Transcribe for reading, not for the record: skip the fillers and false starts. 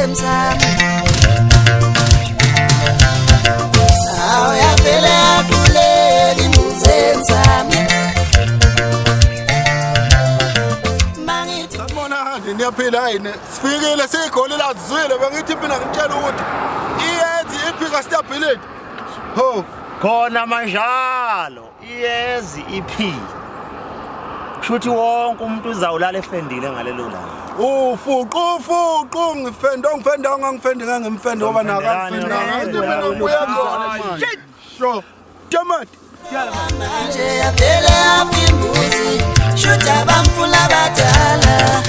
emsamo. Awu yavele yaquleka imbuzi emsamo. Mangithi Sanibonani, niyaphila yini? Sifikile siyigoli lazizwile, bengithi mina ngitshela ukuthi iyenzi iphika stability. Ho, Khona manjalo iyezi iphila. Kushuthi wonke umuntu uzawulala efendile ngalelo langa. Ufuqu ufuqu ngifende ongifende ongangifendi ngangimfende ngoba nakangifendanga. Ngithi mina ngibuya khona manje. Sure. Damn it. Manje yavele yafa imbuzi, shuthi abamfuna abadala.